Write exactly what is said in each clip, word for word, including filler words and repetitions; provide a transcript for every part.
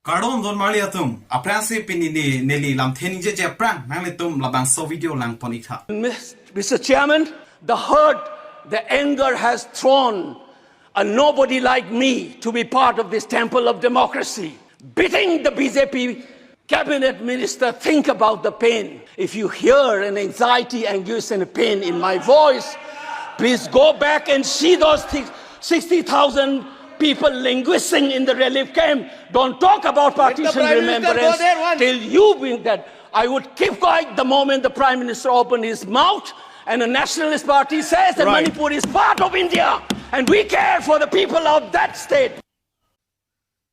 Kardom don marli atum, aphrangsi pini ne neli lamthe ningjeje aphrang nanglitum labangso video langpon-iktha. Mister Chairman, the hurt, the anger has thrown a nobody like me to be part of this temple of democracy. Beating the B J P cabinet minister, think about the pain. If you hear an anxiety, anguish, and pain in my voice, please go back and see those thi- sixty thousand people languishing in the relief camp. Don't talk about partition remembrance till you bring that. I would keep quiet the moment the Prime Minister opened his mouth and the Nationalist Party says that Manipur is part of India and we care for the people of that state.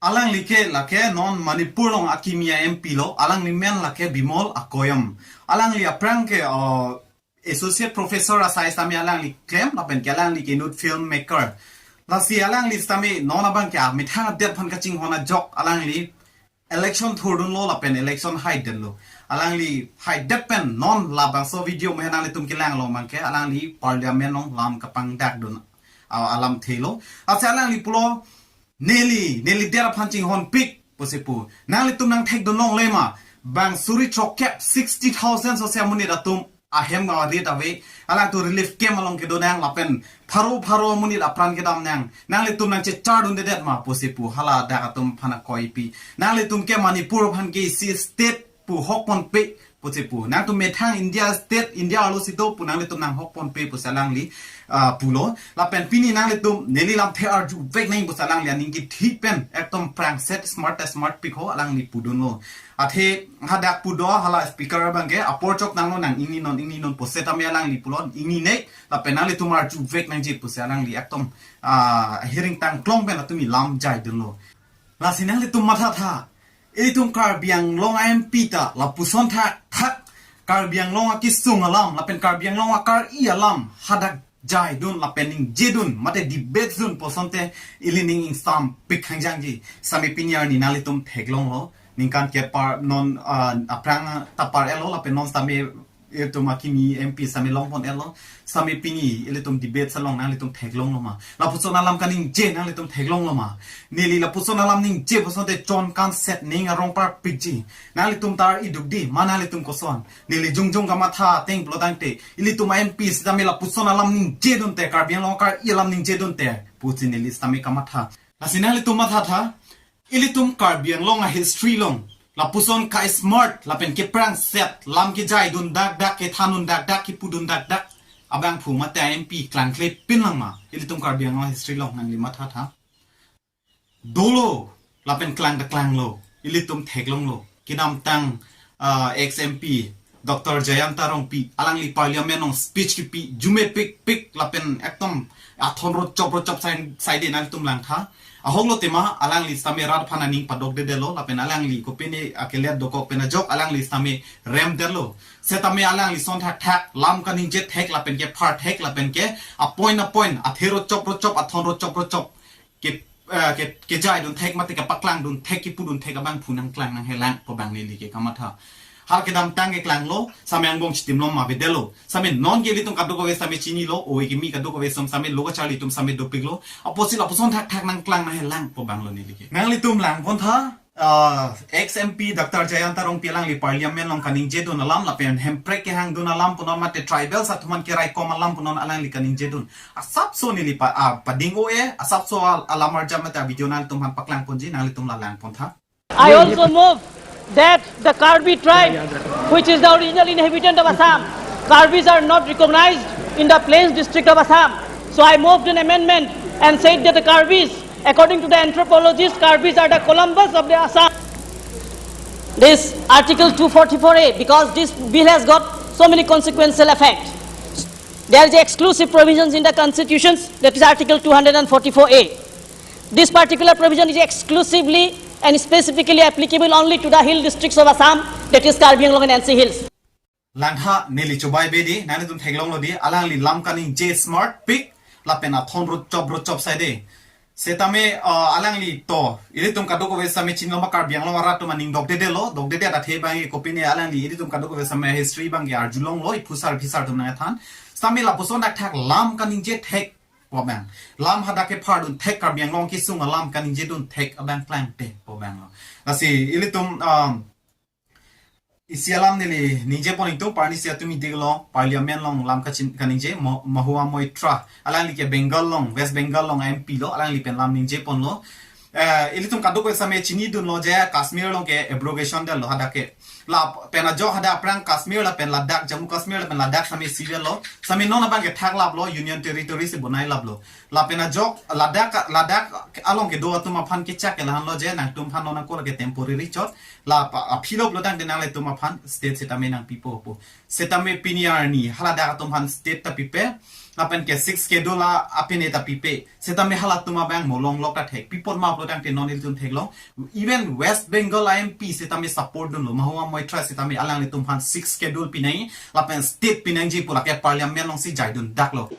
Alangli ke lake non Manipur along akimi a-M P lo, alangli men lake Bimol Akoyom. Alangli aphrang ke uh, associate professor asai sitame alangli klem lapen ke alangli ke inut filmmaker. Lasi alangli sitame non abang ke amethang adet aphan kachinghon ajok alangli election thurdunlo lapen election haidetlo. Alangli haidet pen non labangso video me nanglitum kelang along abang ke alangli parliament along lam kapangdakdun uh, alamthelo. Lasi alangli pulo neli, neli der aphan chinghonpik pusi pu. Nanglitum nangthekdun longle ma? Bang suri throkkep, sixty thousand sose amonit atum ahem arit ave. Alangtum relief camp along kedo nang lapen pharo pharo amonit apran kedam nang. Nanglitum nangchechardundedet ma pusi pu. Hala dak atum aphan akoipi. Nanglitum ke Manipur aphan ke isi state pu hokponpe pusi pu. Nangtum methang India state, India arlo si do pu nanglitum nanghokponpe pusi alangli ah, pulo. Lapen pini nanglitum neli lamthe arjuvek nang pusi alangli aning kithi pen ekdom prangset smart ta smartpik ho alangli pudunlo. Athe hadak pudo hala speaker abang ke apor chok nanglo nang ingni non ingni non pu setame alangli pulo ingni ne lapen nanglitum arjuvek nangji pusi alangli ekdom ah, hiring tangklong pen atum ilam jaidunlo. Lasi nanglitum mathatha. Ilitum Karbi Anglong a-M P ta lapuson thakthak Karbi Anglong akesung alam lapen Karbi Anglong akar-i alam hadak jaidun lapen ningjedun mate debatedun pu asonte ili ning ingsampik hangjangji. Sitame pini arni nanglitum theklonglo. Ningkan kepar non ah, aphrang ta par-etlo lapen non sitame ilitum akimi M P sitame longpon-etlo. Sitame pini ilitum debate along nanglitum theklonglo ma? Lapuson alam kaningje nanglitum theklonglo ma? Neli lapuson alam ningje pu asonte chon kanset ning arong parpikji. Nanglitum ta ar-iduk di ma nanglitum koson? Neli jongjong kamatha ateng pulotangte ilitum a-M P sitame lapuson alam ningjedunte Karbi Anglong akar-i alam ningjedunte pusi neli sitame kamatha. Lasi nanglitum mathatha. Ilitum Karbi Anglong a-history along lapuson ka-smart lapen keprangset lam kejaidun dakdak kethandun dakdak kepudun dakdak abangphu mate a-M P klangklepin lang ma? Ilitum Karbi Anglong a-history along nangli mathatha. Dolo lapen klang ta klanglo, ilitum theklonglo. Kedamtang ah, ex M P Doctor Jayanta Rongpi alangli parliament along speech kipi jumepikpik lapen ekdom athon rochop rochop sai- saide nanglitum langtha. Ahoklo tema alangli sitame rat aphan aning padokdedetlo lapen alangli kopine akelet dokok pen ajok alangli sitame remdetlo. Setame alangli son thakthak lam kaningje thek lapen kephar thek lapen ke apoint apoint athe rochop rochop athon rochop rochop ke eh, ke kejaidun thek mate kepaklangdun thek kepudun thek abangphu nangklang nanghelang pu abang neli ke kamatha. Hal kedamtang keklanglo, sitame angbong chitimlo ma avedetlo. Sitame non ke ilitum kadokave sitame chinilo, o kimi kadokave som sitame lo kacharli atum sitame dopiklo. Apotsi lapuson thakthak nangklang nanghelang pu abanglo neli ke. Nanglitum langpontha, ah, ex M P Doctor Jayanta Rongpi alangli parliament along kaningjedun alam lapen Hemprek kehangdun alam punon mate tribals atum aphan keraikom alam punon alangli kaningjedun. Asapso neli pa, ah, pading-o-e, asapso al- alam arjap mate a-video nanglitum aphan paklangponji, nanglitum la langpontha. I also move that the Karbi tribe, which is the original inhabitant of Assam, Karbis are not recognized in the plains district of Assam. So I moved an amendment and said that the Karbis, according to the anthropologists, Karbis are the Columbus of the Assam. This Article two forty-four A, because this bill has got so many consequential effects. There is exclusive provisions in the constitutions, that is Article two hundred forty-four A. This particular provision is exclusively and specifically applicable only to the hill districts of Assam, that is Karbi Anglong and N C Hills. Langtha neli chobai bedi, nanglitum theklonglo di, alangli lam kaningje smartpik, lapen athon rochop rochop saide. Setame ah, alangli to, ilitum kadokave sitame chinilo ma Karbi Anglong arat atum aning dokdedetlo, dokdedet athe abang kopine alangli ilitum kadokave sitame history abang ke arjulonglo, iphusar phisar atum nangthan. Sitame lapuson thakthak lam kaningje thek pu abang. Lam hadak kephar dun thek, Karbi Anglong kesung alam kaningje dun thek abang klangte pu abang lo. Lasi ilitum, um, isi alam neli ningje pon ingtung, parni si atum idik lo, Parliament along lam kachin kaningje, Mo-, Mahua Moitra, alangli ke Bengal along, West Bengal along M P lo, alangli pen lam ningje ponlo. Eh, ilitum kadokave same chini dunlo je Kashmir along ke abrogation detlo hadak ke. Lapen ajok hadak aphrang Kashmir lapen Ladakh, Jammu Kashmir lapen Ladakh same si detlo. Same non abang ke thaklaplo, Union Territory si bonailaplo. Lapen ajok Ladakh, Ladakh along kedo atum aphan kechak ke lahenlo je nangtum aphan non ako lake temporary chot. La pa, aphi loplo tangte nanglitum aphan state setame nangpipo pu. Setame pini arni haladak atum aphan state ta pipe. Lapen ke Sixth Schedule a, apine ta pipe. Setame halatum abang molong lok ta thek. Pi apot ma pulo tangte non ilitum theklong. Even West Bengal M P setame support dunlo. Mahua Moitra setame alanglitum aphan Sixth Schedule pinang, lapen state pinangji pu lake Parliament along si jai dun daklo.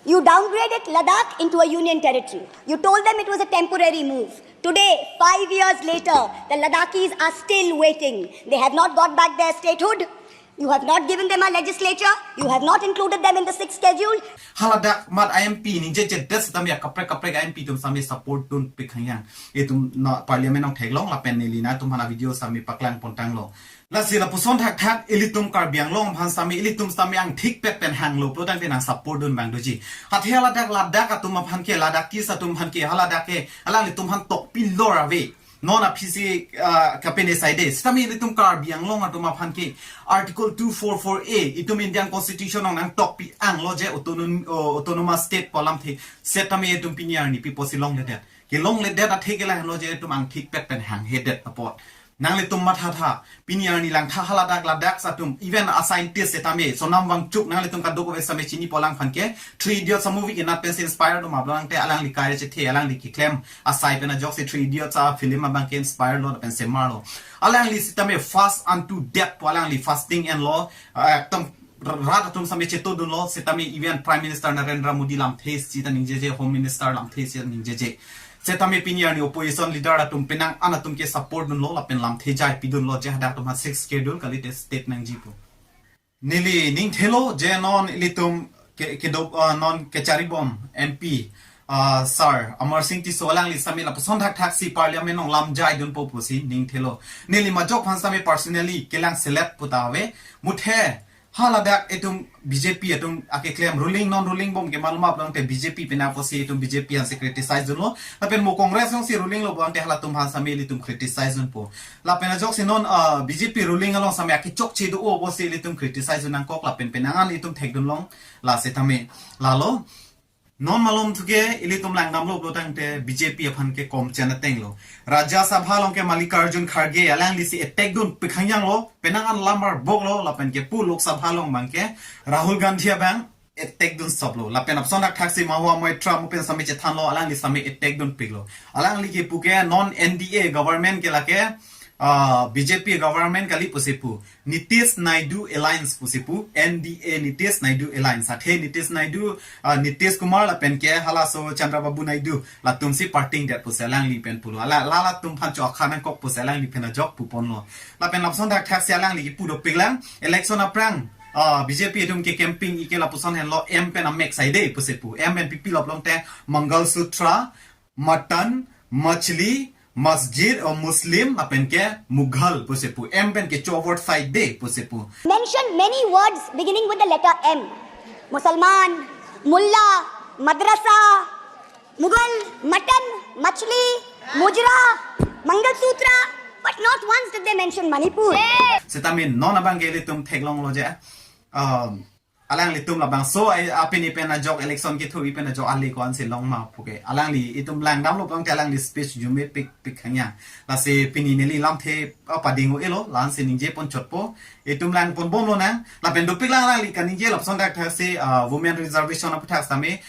You downgraded Ladakh into a union territory. You told them it was a temporary move. Today, five years later, the Ladakhis are still waiting. They have not got back their statehood. You have not given them a legislature. You have not included them in the sixth schedule. Haladak mat I M P ningjejedet setame akaprek kaprek I M P atum same support dunpik hangyang. Itum na Parliament along theklong lapen neli nangtum aphan a video same paklang pontanglo. Lasi lapuson thakthak ilitum Karbi Anglong aphan same, ilitum same angthik pet pen hanglo pulo tangte nang support dun abang doji. Hathe haladak Ladakh atum aphan ke, Ladakhis atum aphan ke, haladak ke alanglitum aphan tokpi lor ave. Non aphi si, ah, kapene saide. Setame ilitum Karbi Anglong atum aphan ke Article two four four A itum Indian Constitution along nangtokpi anglo je autonom-, oh, autonomous state pu alamthe. Setame itum pini arni pi apotsi longledet. Kelongledet athe ke lahenlo je itum angthik pet pen hanghedet apot. Nanglitum mathatha, pini arni langtha haladak Ladakh atum, even a scientist setame, Sonam Wangchuk, nanglitum kadokave same chinipo alangphan ke, Three Idiots a movie kenat pensi inspire do ma pulo tangte alangli kai chethe, alangli keklem asai pen ajoksi Three Idiots a film abang ke inspire lo pen semarlo. Alangli setame fast unto death pu alangli fasting enlo, ah, ekdom rat atum same cheto dunlo, setame even Prime Minister Narendra Modi lamthe si ta ningjeje, Home Minister lamthe si ta ningjeje. Setame pini arni opposition leader atum penang an atum ke support dunlo, lapen lamthe jai pi dunlo, je hadak atum aphan Sixth Schedule kalite state nangji pu. Neli ning thelo je non ilitum ke, kedo, ah, non kecharibom M P, ah, Sir Amarsing Tisso alangli same lapuson thakthak si Parliament along lam jai dunpo pusi ning thelo. Neli majok aphan same personally kelang selet pu ta ave. Muthe haladak itum B J P atum akeklem ruling non ruling bom ke malum ma pulo tangte B J P penang pusi itum B J P ansi criticize dunlo. Lapen mo Congress alongsi ruling lo pulo tangte halatum aphan same ilitum criticize dunpo. Lapen ajoksi non, ah, B J P ruling along same akechokche do-o pusi ilitum criticize dun nangkok lapen penang an itum thekdun long la setame. Lalo non malomthu ke ilitum langdamlo pulo tangte B J P aphan ke kom chen atenglo. Rajya Sabha along ke Mallikarjun Kharge alangli si attack dunpik hangyanglo, penang an lamar boklo, lapen kepu Lok Sabha along abang ke Rahul Gandhi abang attack dun stoplo. Lapen lapuson thakthak si Mahua Moitra mo pen same chethanlo, alangli same attack dunpiklo. Alangli kepu ke non N D A government ke lake, ah, B J P government kali pusi pu. Nitish Naidu Alliance pusi pu, N D A Nitish Naidu Alliance. Athe Nitish Naidu, ah, Nitish Kumar lapen ke halaso Chandrababu Naidu, latum si parting det pusi alangli pen pulo. Ala, la latum aphan chokha nangkok pusi alangli pen ajok pu ponlo. Lapen lapuson thakthak si alangli kepu dopiklang, election aphrang, ah, B J P atum ke campaign ike lapuson henlo M pen amek saide pusi pu. M pen pipi lo pulo tangte Mangalsutra, mutton, machli, masjid or Muslim, lapen ke Mughal pusi pu. M pen kecho award saide pusi pu. Mention many words beginning with the letter M. Musalman, Mulla, Madrasa, Mughal, mutton, machli, Mujra, Mangalsutra, but not once did they mention Manipur. Setame non abang ke ilitum theklonglo je. Um, alanglitum labangso ai apini pen ajok election kethu ipen ajok ali ko ansi long ma puke. Alangli itum langdamlo pulo tangte alangli speech jume pik pik hangyang. Lasi pini neli lamthe, ah, pading-o-elo, la-ansi ningje pon chotpo. Itum lang ponbomlo nang. Lapen dopiklang alangli kaningje lapuson thakthak si, ah, women reservation aputhak same